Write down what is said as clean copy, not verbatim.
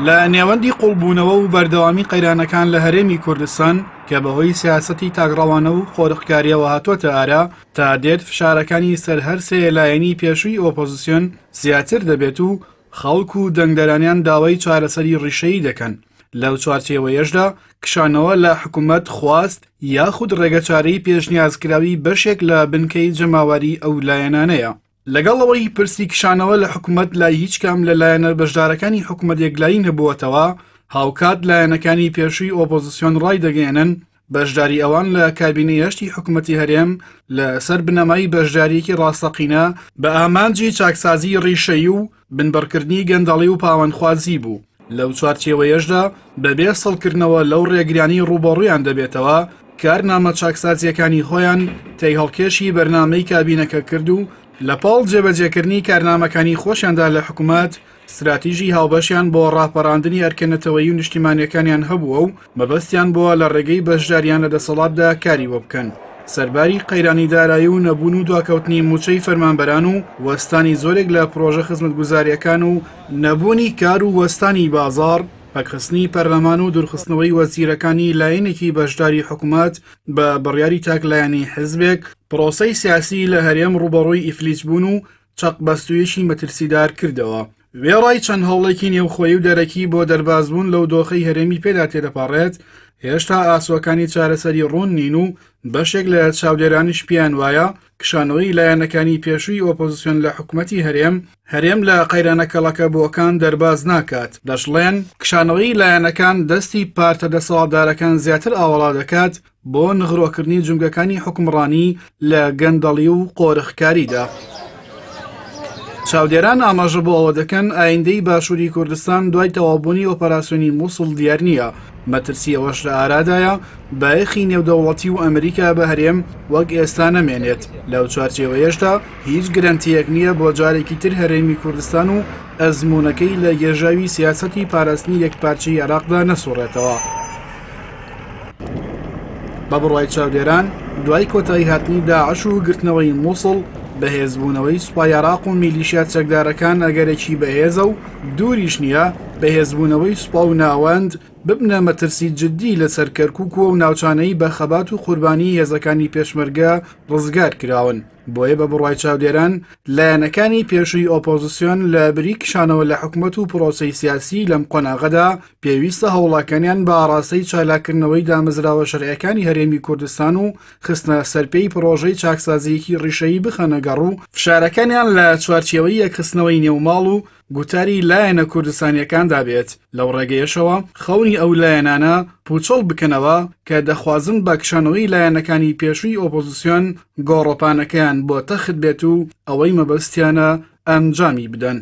لە نێوەندی قوڵبوونەوە و بەردەوامی قەیرانەکان لە هەرێمی کوردستان کە بەهۆی سیاسەتی تاکڕەوانە و قۆرخکارییەوە هاتۆتە ئارا، تا دێت فشارەکانی سەر هەر سێ لایەنی پێشووی ئۆپۆزسیۆن زیاتر دەبێت و خەڵک و دەنگدەرانیان داوای چارەسەری ڕیشەیی دەکەن. لەو چوارچێوەیەشدا کشانەوە لە حکومەت خواست یاخود ڕێگەچارەی پێشنیازکراوی بەشێک لە بنکەی جەماوەری ئەو لایەنانەیە. لەگەڵ ئەوەی پرسی کشانەوە لە حکومەت لای هیچ کام لە لایەنە بەشدارەکانی حکومەت یەکلایی نەبووەتەوە، هاوکات لایەنەکانی پێشووی ئۆپۆزسیۆن ڕایدەگەیەنن بەشداری ئەوان لە کابینەی هەشتی حکومەتی هەرێم لە سەر بنەمای بەشدارییەکی ڕاستەقینە بە ئامانجی چاکسازیی ڕیشەیی و بنبڕکردنی گەندەڵی و پاوانخوازی بوو، لەو چوارچێوەیەشدا بەبێ سڵکردنەوە لەو ڕێگریانەی ڕووبەڕوویان دەبێتەوە، کارنامە چاکسازییەکانی خۆیان تێیهەڵکێشی بەرنامەی کابینەکە کرد و لەپاڵ جێبەجێکردنی کارنامەکانی خۆشیاندا لە حکومەت، ستراتیژی هاوبەشیان بۆ ڕاپەڕاندنی ئەرکە نەتەوەیی و نیشتیمانییەکانیان هەبووە و مەبەستیان بووە لە ڕێگەی بەشدارییان لە دەسەڵاتدا کاری بۆ بکەن. سەرباری قەیرانی دارایی و نەبوون و دواکەوتنی مووچەی فەرمانبەران و وەستانی زۆرێک لە پڕۆژە خزمەتگوزارییەکان و نەبوونی کار و وەستانی بازاڕ، پەکخستنی پەرلەمان و دوورخستنەوەی وەزیرەکانی لایەنێکی بەشداری حکومەت بە بڕیاری تاکلایەنەی حزبێک، پرۆسەی سیاسی لە هەرێم ڕووبەڕووی ئیفلیجبوون و چەقبەستوویەکی مەترسیدار کردەوە. وێڕای چەند هەوڵێکی نێوخۆیی و دەرەکی بۆ دەربازبوون لەو دۆخەی هەرێمی پێدا تێدەپەڕێت، هێشتا ئاسۆکانی چارەسەری ڕوون نین و بەشێک لە چاودێرانیش پێیان وایە کشانەوەی لایەنەکانی پێشووی ئۆپۆزسیۆن لە حکومەتی هەرێم، هەرێم لە قەیرانە کەڵەکەبووەکان دەرباز ناکات. دەشڵێن، کشانەوەی لایەنەکان دەستی پارتە دەسەڵاتدارەکان زیاتر ئاوەڵا دەکات بۆ نغرۆکردنی جومگەکانی حوکمڕانی لە گەندەڵی و قۆرخکاریدا. چاودێران ئاماژە بۆ ئەوە دەکەن ئایندەی باشووری کوردستان دوای تەواوبوونی ئۆپەراسیۆنی مووسڵ دیار نییە، مەترسی ئەوەش لە ئارادایە بایەخی نێودەوڵەتی و ئەمریکا بە هەرێم وەک ئێستا نەمێنێت، لەو چوارچێوەیەشدا هیچ گرەنتییەک نییە بۆ جارێکی تر هەرێمی کوردستان و ئەزموونەکەی لە گێژاوی سیاسەتی پاراستنی یەکپارچەیی عێراقدا نەسوڕێتەوە. بە بڕوای چاودێران، دوای کۆتاییهاتنی داعش و گرتنەوەی مووسڵ، بەهێزبوونەوەی سوپای عێراق و میلیشیا چەکدارەکان ئەگەرێکی بەهێزە و دووریش نییە بەهێزبوونەوەی سوپا و ناوەند ببنە مەترسی جددی لەسەر کەرکووک و ئەو ناوچانەی بە خەبات و قوربانیی هێزەکانی پێشمەرگە ڕزگار کراون. بۆیە بە بڕوای چاودێران، لایەنەکانی پێشووی ئۆپۆزسیۆن لە بری کشانەوە لە حکومەت و پرۆسەی سیاسی لەم قۆناغەدا پێویستە هەوڵەکانیان بە ئاڕاستەی چالاککردنەوەی دامەزراوە شەرعیەکانی هەرێمی کوردستان و خستنە سەرپێی پڕۆژەی چاکسازییەکی ڕیشەیی بخەنە گەڕ و فشارەکانیان لە چوارچێوەی یەکخستنەوەی نێوماڵ و گوتاری لایەنە کوردستانییەکاندا بێت، لەو ڕێگەیەشەوە خەونی ئەو لایەنانە پووچەڵ بکەنەوە کە دەخوازن بە کشانەوەی لایەنەکانی پێشووی ئۆپۆزسیۆن گۆڕەپانەکەیان بۆ تەخت بێت و ئەوەی مەبەستیانە ئەنجامی بدەن.